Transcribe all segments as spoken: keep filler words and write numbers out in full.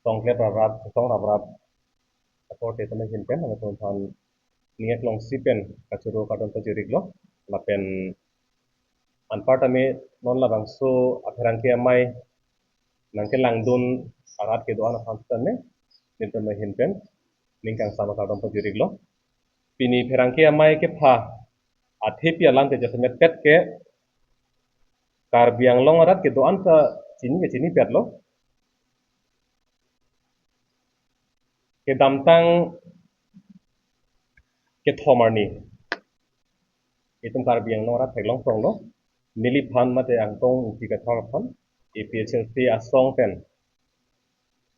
Songklep Raprat, Song Raprat akorte tame ahin pen, nangtum aphan ning aklongsi pen kachoro kardom pajir-iklo. Lapen anparta me non labangso apherangke amei nangkelangdun arat kedo-an aphan tame, nelitum ahin pen ning kangsam akardom pajir-iklo. Pini pherangke amei kepha athepi alam te jasemet pet ke Karbi Anglong arat kedo-an ta chini ke chinipetlo. Kedamtang kethom arni itum Karbi Anglong arat theklong tonglo. Neliphan mate Angtong Engti Kathar aphan A P H L C asong pen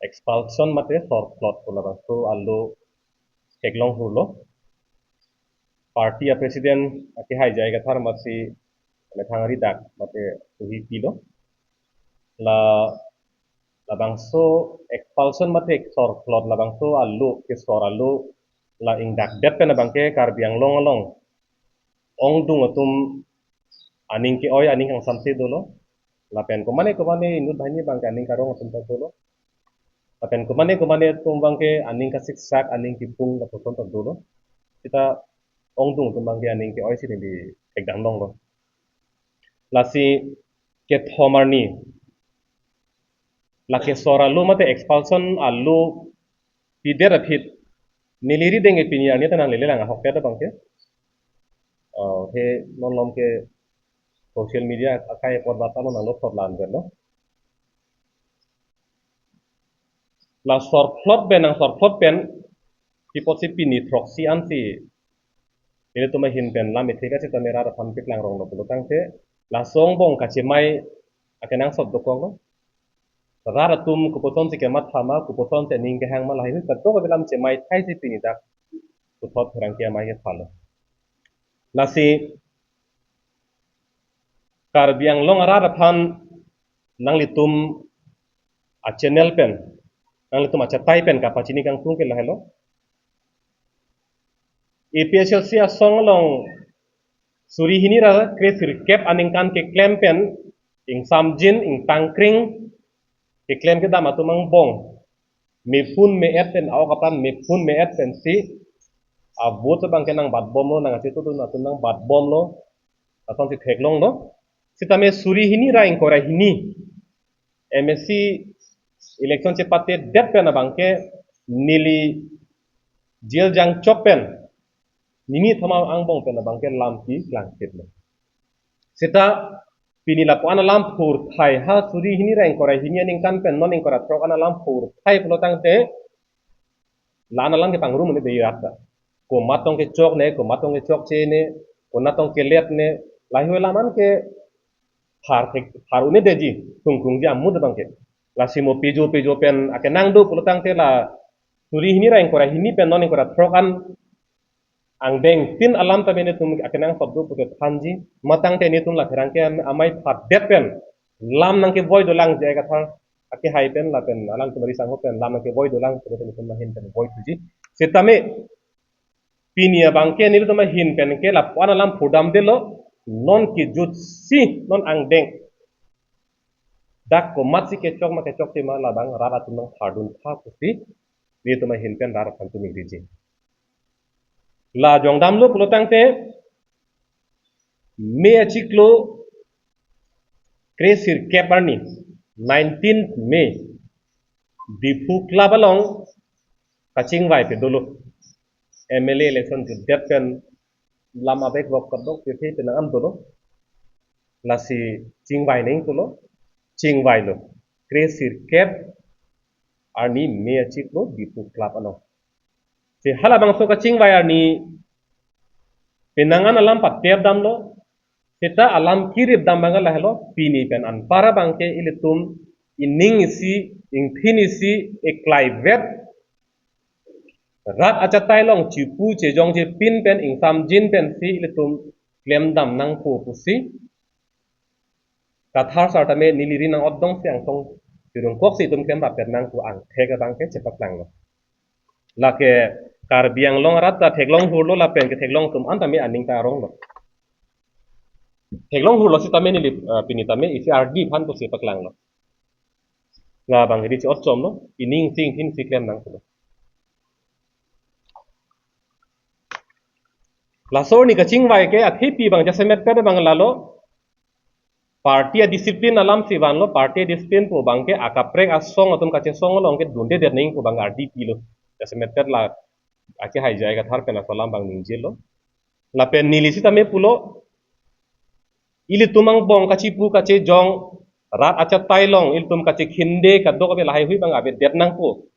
expulsion mate sorplot pu labangso alo theklong hurlo. Party a president akehai J I Kathar amatsi methang ridak mate suhi pilo. La labangso expulsion mate sorplot labangso alo kesor alo la ingdakdet pen abangke Karbi Anglong along ongdung atum aning ke-oi aning kangsamse dolo. Lapen komane komane inut banghini abangke aning karong atum ta dolo. Lapen komane komane atum abangke aning kasiksak aning kipung lapuson ta dolo. Seta ongdung atum abangke aning ke-oisi neli thekdam longlo. Lasi kethom arni la kesor alo mate expulsion alo pidet aphi neli rideng ke pini arni ta nanglele lang ahokpet abangke. Oh, he non malom ke social media akai apot bata lo nanglo thot lan pen lo. La sorplot pen nang sorplot pen pi apotsi pini throksi ansi nelitum ahin pen lam ithek asita me rat aphan paklang ronglo pulo tangte laso angbong kachemai akenangsot dokoklo. Rat atum kopuson si kematha ma, kopuson si aning kehang ma, lahai ta to kabilam chemai thaisi pini dak puthot pherangke amei kephalo. Lasi Karbi Anglong arat aphan nanglitum a channel pen, nanglitum achatai pen kapachini kangtung ke lahelo. A P H L C asong along suri hini ra kre sirkep aningkan keklem pen ingsamjin ingtangkring keklem kedam atum angbong mephun me-et pen, aok apran mephun me-et pensi a vote abangke nangbatbomlo, nang achetu atum nangbatbomlo, lason si theklonglo. Sitame suri hini ra ingkoi ra hini M A C election chepatedet pen abangke neli jail jangchok pen nini thoma angbong pen abangke lam pi klangkitlo. Seta pini lapu-an alam phurthai ha suri hini ra ingkoi ra hini aningkan pen non ingkoi ra throk an alam phurthai pulo tangte la-an alam ke pangrum ne de rat ta. Komat tong kechok ne, komat tong kechokche ne, konat tong kelet ne, lahai alam an ke phar thek, phar un-edetji, thungkrungji amut abangke. Lasi mo pejo pejo pen akenang do pulo tangte la suri hini ra ingkoi ra hini pen non ingkoi ra throk an angdeng tin alam tame netum akenangsot do pute thanji, matangte netum la pherangke amei phadet pen lam nangkevoi dolang J I Kathar akehai pen lapen alangtum ari sangho pen lam nangkevoi dolang pute netum ahin pen voi thuji. Sitame pini abangke nelitum ahin pen ke lapu-an alam phurdamdetlo, non kejutsi non angdeng dak komatsi kechok ma kechokche ma labang rat atum nangphardun tha pusi nelitum ahin pen rat aphan tumik riji. La jongdamlo pulo tangte May achiklo kre sirkep arni, nineteenth May, Diphu Club along kachingvai pe dolo. M L A election jutdet pen lam abek bok kadok pe phe penang an dolo. Lasi chingvai nangkoklo, chingvailo. Kre sirkep arni May achiklo Diphu Club along. Si halabangso kachingvai arni penang an alam patep damlo. Seta alam kirip dam abang lahelo, pini pen anpar abangke ilitum ining isi, ingthin isi, eklaivet rat achatai along chipu chejong chepin pen ingsamjin pensi ilitum klemdam nangpo pusi Kathar sar tame neli ri nang-otdong si Angtong Terangpi akoksi itum klemrap pet nangpo angthek abangke chepaklanglo. Lake Karbi Anglong arat ta theklong hurlo lapen ketheklong atum an tame aning ta aronglo. Theklong hurlo sitame neli, eh, pini tame isi ardi aphan pusi paklanglo. Labang hedi chi-ot chomlo, ining sing thin si klem nang pulo. Laso arni kachingvai ke athepi abang jasemet pet abang lalo. Party a-discipline alam si vanlo, party a-discipline pu abang ke akaprek asong atum kachesong along ke dundedet nangji pu abang ardi pilo. Jasemet pet la akehai J I Kathar pen laso alam abang ningjelo. Lapen neli sitame pulo, ilitum angbong kachipu kachejong, rat achatai along ilitum kachekhinde kadokave lahaihui abang avedet nangpo.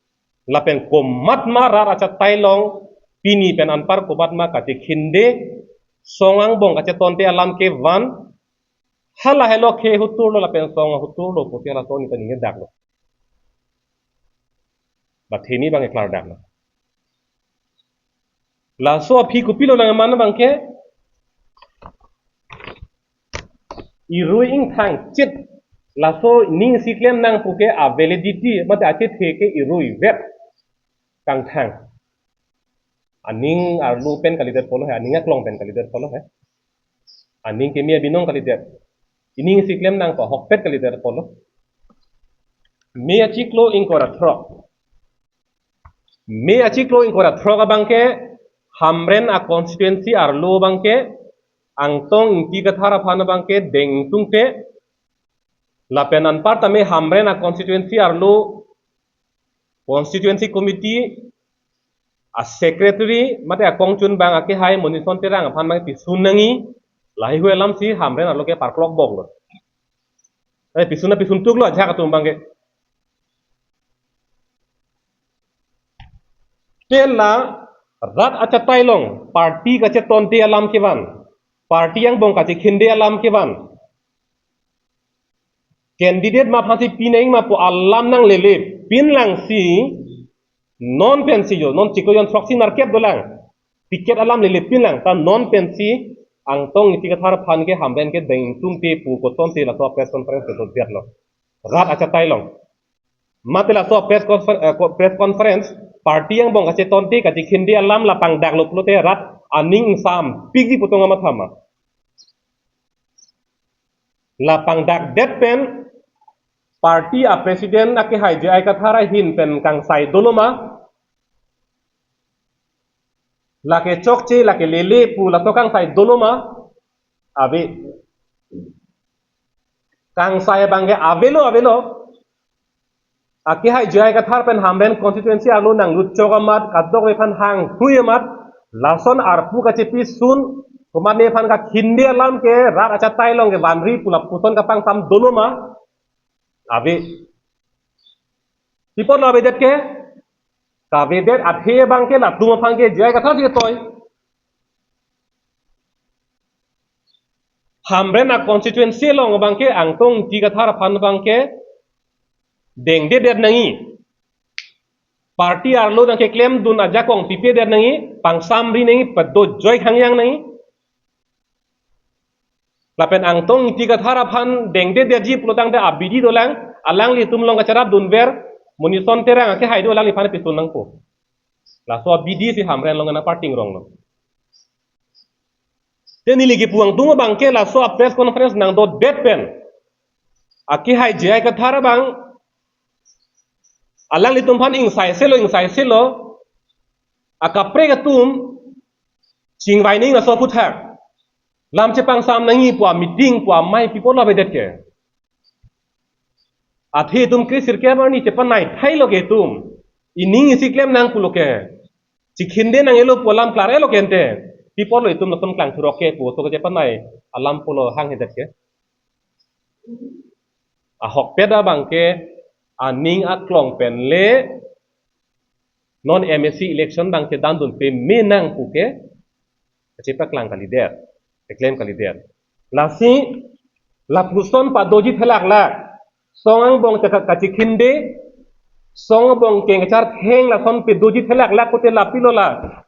Lapen komatma rat achatai along pini pen anpar komatma kachekhinde, song angbong kachetonte alam kevan, hala helo khe huturlo lapen song huturlo pusi laso arni ta ningjedaklo. Ba theni abang keklardaklo. Laso aphi kopilo nangman abang ke, irui ingthang chit, laso ning si klem nang pu ke a-validity mate achethe ke irui vet kangthang. Aning arlo pen kalidet pulo he, aning aklong pen kalidet pulo he. Aning keme abinong kalidet. Ining si klem nang pu ahokpet kalidet pulo. May achiklo ingkoi ra throk. May achiklo ingkoi ra throk abang ke Hamren a-constituency arlo abang ke Angtong Ingti Kathar aphan abang ke deng tungte, lapen anparta me Hamren a-constituency arlo constituency committee a-secretary mate akongchun abang akehai Monison Terang aphan abang pisun nangji, lahaihui alam si Hamren arlo ke parklok boklo. Eh, pisun na pisun tuklo ajahak atum abang ke. Te la rat achatai along party kachetonte alam kevan, party angbong kachekhinde alam kevan, candidate ma aphansi pi nangji ma pu alam nanglele pinlang si, non pensi jo, non chiklo jon throksi nerkep dolang, ticket alam lele pinlang, ta non pensi Angtong Ingti Kathar aphan ke Hamren ke deng tungte pu koson te laso press conference kedodetlo. Rat achatai along. Mate laso press confer-, eh, ko-, press conference, party angbong kachetonte kachekhinde alam la pangdaklo pulote rat aning ingsampikji pu tong amat thama. La pangdakdet pen party a-president akehai J I Kathar ahin pen kangsai dolo ma, lake chokche, lake lele pu laso kangsai dolo ma, ave. Kangsai abang ke avelo, avelo. Akehai J I Kathar pen Hamren constituency arlo nanglut chok amat, kadokave aphan hanghui amat, lason arpu kachepisun, komatne aphan kakhinde alam ke rat achatai along ke vanri pu lapuson kapangsam dolo ma, ave. Pi apotlo avedet ke? Kavedet athe abang ke latum aphan ke J I Kathar si toi. Hamren a-constituency along abang ke Angtong Ingti Kathar aphan abang ke dengdedet nangji. Party arlo nangkeklemdun ajakong pipedet nangji, pangsamri nangji, padojoi khangjang nangji. Lapen Angtong Ingti Kathar aphan dengdedetji pulotangte abidi dolang, alanglitum along kacharapdunver, Monison Terang akehai do alangliphan pisun nangpo. Laso abidi si Hamren along nangparting ronglo. Te neli kipu angtung abang ke laso a-press conference nangdodet pen, akehai J I Kathar abang alanglitum aphan ingsaiselo, ingsaiselo, akaprek atum chingvai nangji laso aphuthak. Lam chepangsam nangji pu a-meeting pu amei pi apotlo avedet ke? Athe itum kre sirkep arni chepanai thailo ke itum. Ining isi klem nang pulo ke. Chikhinde nang-elo pu alam klar-elo ke ante. Pi apotlo itum lason klangthurok ke pu so ke chepanai alam pulo hanghedet ke. Ahokpet abang ke aning aklong pen le non M A C election abang chedandun peme nang pu ke kachepaklang kalidet, keklem kalidet. Lasi lapuson padoji thelaklak, song angbong chaka kachikhinde, song angbong kengkachar theng lason padoji thelaklak pute lapilo la.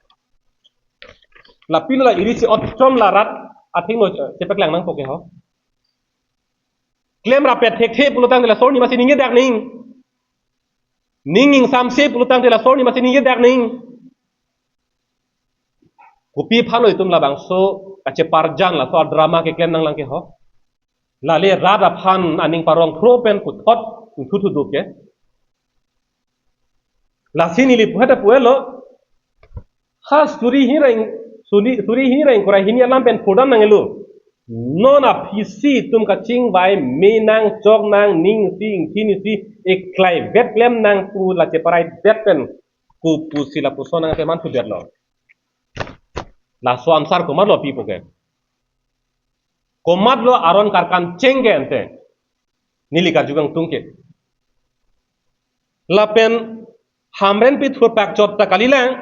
Lapilo la iri si otchom la rat athengno chepaklang nangpo ke ho. Klem rapet thekthe pulotangte laso arni masi ningjedak nangji. Ning ingsamse pulotangte laso arni masi ningjedak nangji. Kopi aphanlo itum labangso kacheparjan laso a-drama keklem nanglang ke ho. Lale rat aphan aning parong thro pen puthot ingthu thudu ke. Lasi neli pu heta puelo. Ha suri hini ra ing-, suri, suri hini ra ingkoi ra hini alam pen pudam nanglo. Non aphisi itum kachingvai me nang, chok nang, ning isi, ingthin isi, eklai vet klem nang pu la cheparai det pen pu, pusi lapuson nang teman thu detlo. Laso answer komatlo pipo ke? Komatlo aron karkan cheng ke ante? Neli karju kangtung ke. Lapen Hamren pithur pakchot ta kalilang,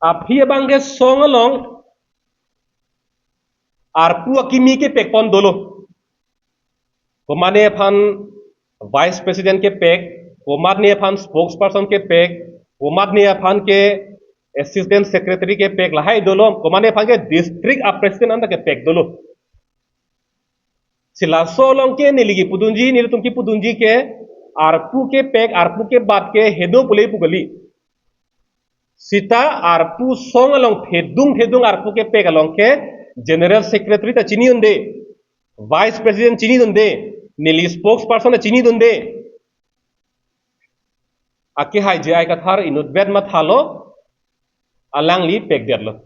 aphi abang ke song along arpu akimi kepek pon dolo. Komatne aphan vice president kepek, komatne aphan spokesperson kepek, komatne aphan ke assistant secretary kepek, lahai dolo, komatne aphan ke district a president anta kepek dolo. Si laso along ke neli kipudunji, nelitum kipudunji ke, arpu kepek, arpu kebat ke hedo pule pu kali. Seta arpu song along thedung thedung arpu kepek along ke general secretary ta chini unde, vice president chini dunde, neli spokesperson ta chini dunde. Akehai J I Kathar inutvet mathalo, alangli pek detlo.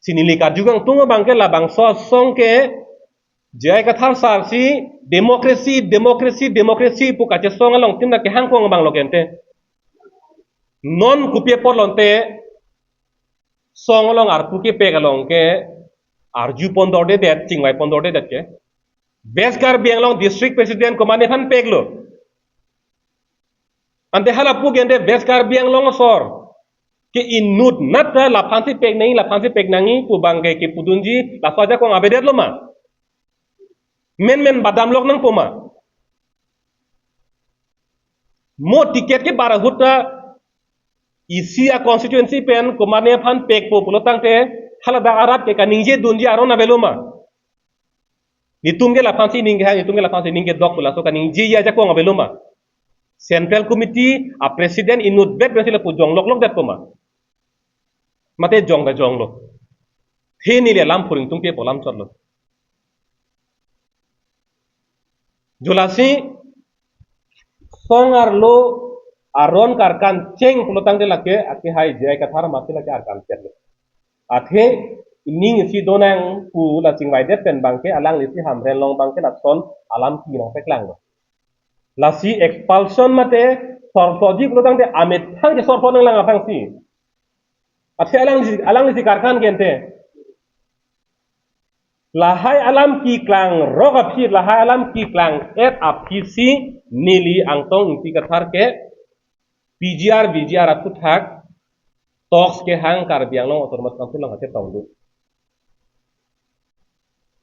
Si neli karju kangtung abang ke labangso asong ke J I Kathar sir si democracy, democracy, democracy pu kachesong along tim na kehang kong abang lo ke ante. Non kopi apotlo ante song along arpu kepek along ke arju pon dorde det, chingvai pon dorde det ke. West Karbi Anglong district president komatne aphan peklo? Ante hala pu ke ante West Karbi Anglong asor ke inutnat ta laphan si pek nangji, laphan si pek nangji pu abang ke kipudunji, laso ajakong avedetlo ma? Menmen badam lok nangpo ma? Mo ticket kebar ahut ta isi a constituency pen komatne aphan pekpo pulo tangte haladak arat ke kaningje dunji aron avelo ma? Netum ke laphan si ning kehang, netum ke laphan si ning kedok pu laso kaningje ajakong avelo ma? Central Committee a president inutvet pen si lapu jong lok lok detpo ma? Mate jong ta jonglo. He neli alam phuring tungte pu alam chotlo. Jo lasi song arlo aron karkan cheng pulo tangte lake akehai J I Kathar mati lake arkan chetlo. Athe ining isi donang pu la chingvai det pen abang ke alangli si Hamren along abang ke lason alam ki nangpeklanglo. Lasi expulsion mate sorploji pulo tangte amethang ke sorplo nanglang aphrangsi. Athe alangli, alangli si karkan ke ante. Lahai alam keklang rok aphi, lahai alam keklang et aphi si neli Angtong Ingti Kathar ke P G R, V G R aphuthak talks kehang Karbi Anglong Autonomous Council along kachetongdun.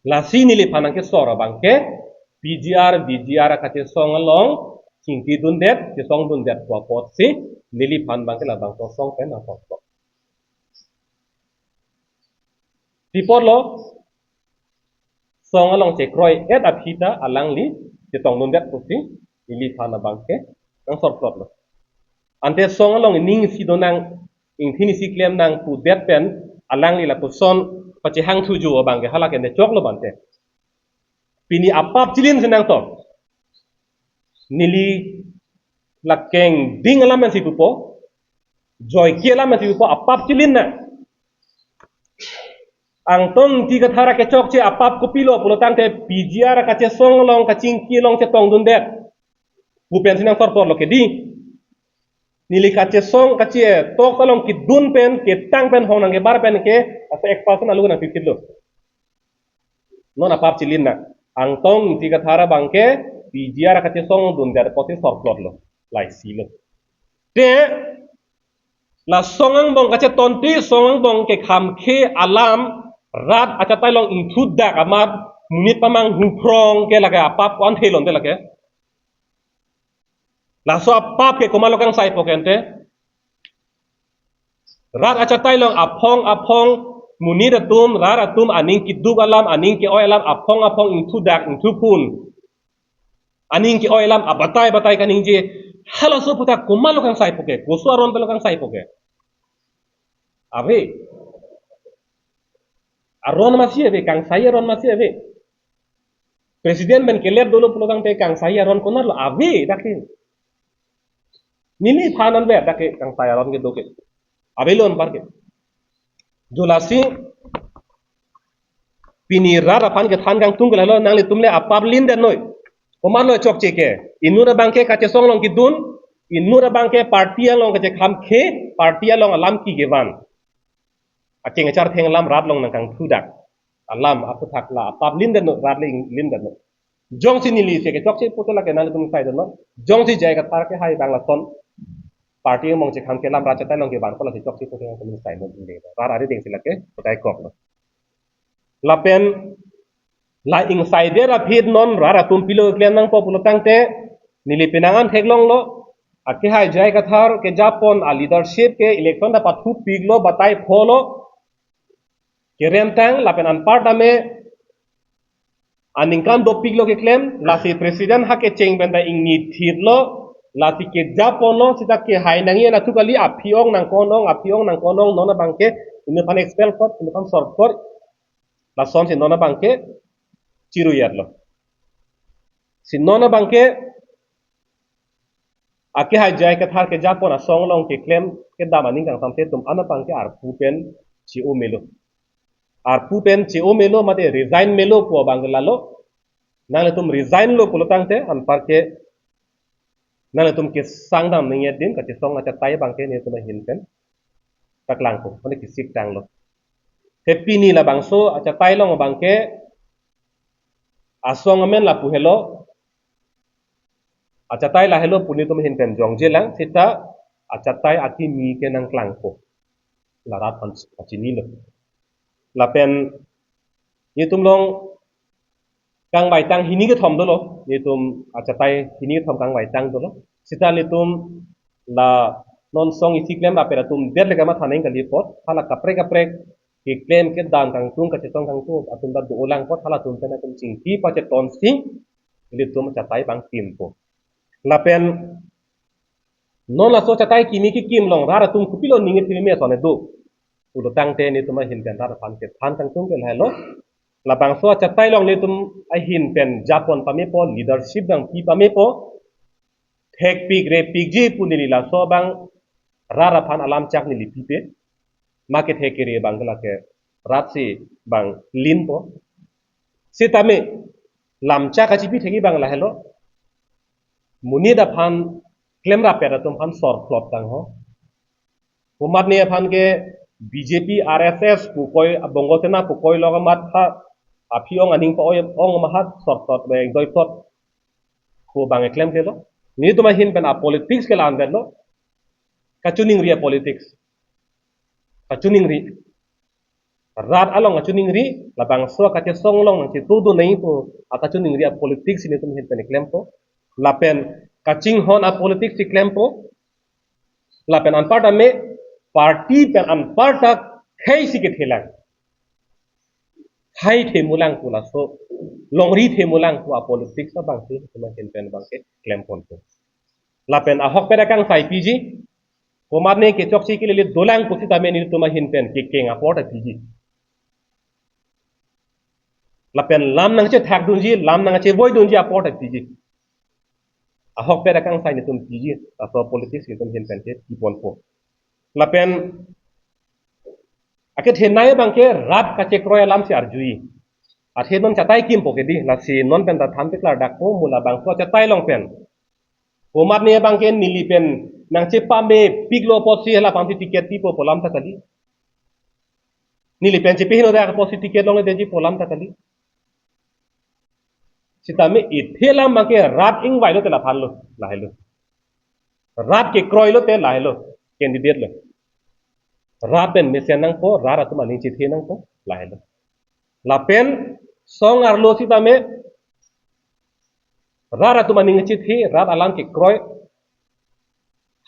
Lasi neliphan nangkesor abang ke P G R, V G R kachesong along chingkidundet, chesongdundet pu apotsi neliphan abang ke labangso asong pen nangkesor. Pi apotlo, song along chekroi et aphi ta alangli chetongdundet pusi neliphan abang ke nangsorplotlo. Ante song along ining isi donang, ingthin isi klem nang pudet pen alangli lapuson pachehang thujo abang ke hala ke nechoklo bante. Pini apap chilin si nangtok. Neli lakeng ding alam si pupo, joike alam si pupo, apap chilin na. Angtong Ingti Kathar kechokche apap kopilo pulo tangte P G R kachesong along kachingki along chetongdundet pu pensi nangsorplotlo ke di. Neli kachesong kache talks along kidun pen ketang pen hong nangkebar pen ke asa expulsion alu nangpipitlo. Non apap chilin na. Angtong Ingti Kathar abang ke P G R kachesongdundet pusi sorplotlo. Laisilo. Te la song angbong kachetonte song angbong kekhamkhe alam rat achatai along ingthudak amat monit pamanghu phrong ke lake apap ko-an thelonte lake. Laso apap ke komatlo kangsaipo ke ante. Rat achatai along aphong aphong monit atum, rat atum aning keduk alam, aning ke-oi alam, aphong aphong ingthudak, ingthuphun. Aning ke-oi alam abatai batai kaningje. Halaso aphuthak komatlo kangsaipo ke, koso aron penlo kangsaipo ke? Ave. Aron masi ave, kangsai aron masi ave. President pen kelep dolo pulo tangte kangsai aron konatlo? Ave dak ke. Neliphan anvet dak ke kangsai aron kedo ke. Avelo anpar ke. Jo lasi pini rat aphan kethan kangtung ke lahelo, nanglitum le apap lindetnoi. Komatlo chokche ke? Inut abang ke kachesong along kedun, inut abang ke party along kachekhamkhe, party along alam kevan. Aching achar theng alam rat along nangkangthudak alam aphuthak la apap lindetnoi, rat le lindetnoi. Jongsi neli si kechokche pute lake nanglitum saidetnoi. Jongsi J I Kathar kehai abang lason party among chekhamkhe alam rat achatai along kevan ko lasi chokche pute nangtum saidetnoi. Rat arideng si lake potai koklo. Lapen la ingsaidet aphi non rat atum pilo keklem nangpo pulo tangte, neli penang an theklonglo, akehai J I Kathar kejapon a leadership ke election ta pathupiklo, batai pholo, kerentang lapen anpar tame aningkan dopiklo keklem, lasi president ha kecheng pen ta ingni thitlo, lasi kejaponlo, sita kehai nangji anatthu kali, aphi-ong nangkon-ong, aphi-ong nangkon-ong, non abang ke inut aphan expel kot, inut aphan sor kot, lasonsi non abang ke chiruyatlo. Si non abang ke akehai J I Kathar kejapon asong along keklem kedam aning kangsamse atum an abang ke arpu pen che-o melo. Arpu pen che-o melo mate resign melo pu abang ke lalo. Nanglitum resign lo pulo tangte anpar ke nanglitum kesang dam ningje din kachesong achatai abang ke netum ahin pen paklangpo, mane kesik tanglo. Te pini labangso achatai along abang ke asong amen lapu helo, achatai lahelo pu netum ahin pen jongjelang, sita achatai akimi ke nangklangpo. La rat aphan pachinilo. Lapen netum along kangvaitang hini kethom dolo, netum achatai hini kethom kangvaitang dolo. Sita netum la non song isi klemrap pen atum det le kamatha nangji kali apot, hala kaprek kaprek keklem kedam kangtung kachetong kangtung atum ta dolang apot, halatum pen atum chingki pachetongsi ilitum achatai abang kimpo. Lapen non laso achatai kimi kekim along rat atum kopilo ningje thimi ason do pulo tangte netum ahin pen rat aphan kethan kangtung ke lahelo. Labangso achatai along netum ahin pen japon pamepo, leadership nangpi pamepo, thekpik repikji pu neli laso abang rat aphan alam chak neli pipe. Ma kethe kere abang ke lake rat si abang linpo. Sitame lam chak kachipi thekji abang lahelo. Monit aphan klemrap pen atum aphan sor plot tangho. Komatne aphan ke B J P, R S S pu koi, Bongo Sena pu koi lo amat ha, aphi-ong aning pa-oi ong amat ha sor plot, eh, doi plot pu abang klemklelo. Netum ahin pen a politics ke la-an detlo. Kachiningri a politics. Kachiningri. Rat along kachiningri, labangso kachesong along nangchetudun nangji pu akachiningri a politics si netum ahin pen klempo. Lapen kachinghon a politics si klempo. Lapen anparta me party pen anparta khei si kethelang. Hai themulang pu laso, longri themulang pu a politics abang si netum ahin pen abang ke klemponpo. Lapen ahokpet akangsai piji, komatne kechoksi kelele dolang pusitame netum ahin pen kekeng apor ta piji. Lapen lam nangchethak dunji, lam nangchevoi dunji apor ta piji. Ahokpet akangsai netum piji, laso politics netum ahin pen ke piponpo. Lapen akethenei abang ke rat kachekroi alam si arjui. Athe non chatai kimpo ke di, lasi non pen ta than pe klardakpo, mo labangso achatai along pen. Komatne abang ke neli pen nangchepamepiklo apotsi hala aphan si ticket pipo pu alam ta kali. Neli pen chepehingno dak apotsi ticket longledetji pu alam ta kali. Sitame ithe alam abang ke rat ingvai lote laphan lo, lahelo. Rat kekroi lote lahelo, candidate lo. Rat pen mesen nangpo, rat atum aning chethe nangpo, lahelo. Lapen song arlo sitame rat atum aning chethe, rat alam kekroi,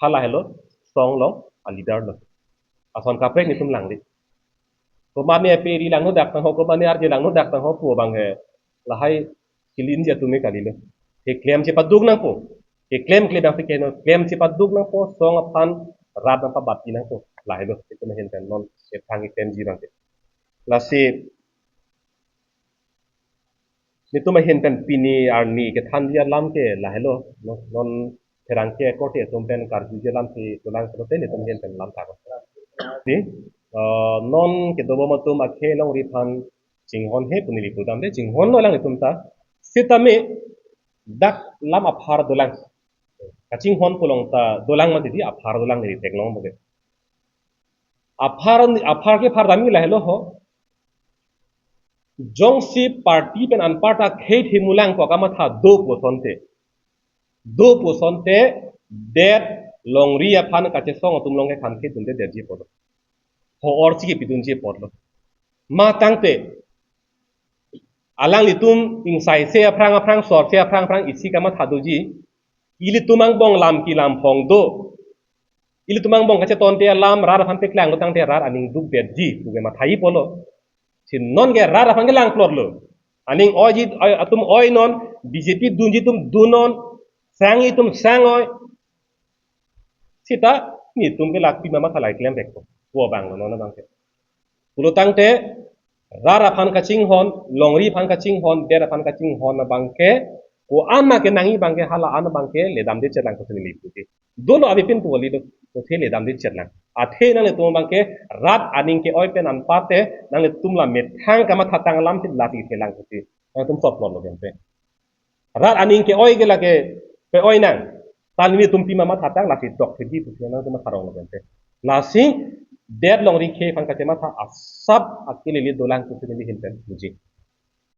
halahelo song along a leader lo. Ason kaprek netum langri. Komatne pe ri langno dak tangho, komatne arje langno dak tangho pu abang he. Lahai kelinji atum me kalilo. Keklem chepaduk nangpo. Keklem klemdam si keno, klem chepaduk nangpo, song aphan rat nangpabatpi nangpo. Lahelo netum ahin pen non kethang keklemji abang ke. Lasi netum ahin pen pini arni kethanji alam ke lahelo, no, non pherangke akorte atum pen karjuje alam si dolang pulote nelitum ahin pen lam tha. Di, eh, non kedobom atum akhei longri aphan chinghon he pu neli pudam de, chinghonlo alanglitum ta. Sitame dak lam aphar dolang. Kachinghon pu along ta dolang mati di, aphar dolang neli theklong bage. Aphar, aphar kephar damji lahelo ho. Jongsi party pen anparta khei themulang pu kamatha do pu asonte. Do pu asonte, det longri aphan kachesong atum along ke kham khei dunde detji apotlo. Ho-or chiki pidunji apotlo. Matangte alanglitum ingsaise aphrang aphrang, sorse aphrang aphrang isi kamatha doji. Ilitum angbong lam kelam phong do. Ilitum angbong kachetonte alam rat aphan paklanglo tangte rat aning dukdetji pu ke mathai apotlo. Si non ke rat aphan kelang plotlo. Aning oiji, oi, atum oi non, B J P dunji atum dun non, sangji atum sang oi. Sita nelitum ke lak pima matha lai klem bek ko. Ko abanglo non abangke. Pulo tangte rat aphan kachinghon, longri aphan kachinghon, det aphan kachinghon abangke, ko-an ma kenangji abangke, hala an abangke ledamde chetlang pusi neli puji. Dolo avepin pu kali do, kothe ledamde chetlang. Athe nanglitum abangke rat aning ke-oi pen anparte nanglitum la methang kamathatang alam si lasi thelang pusi nangtum sot plotlo kente. Rat aning ke-oi ke lake pe-oi nang. Ta nelitum pima mathatang lasi tok thedi pusi nangtum matha ronglo kente. Lasi det longri khei aphan kachematha asap akilili dolang pusi neli ahin pen puji.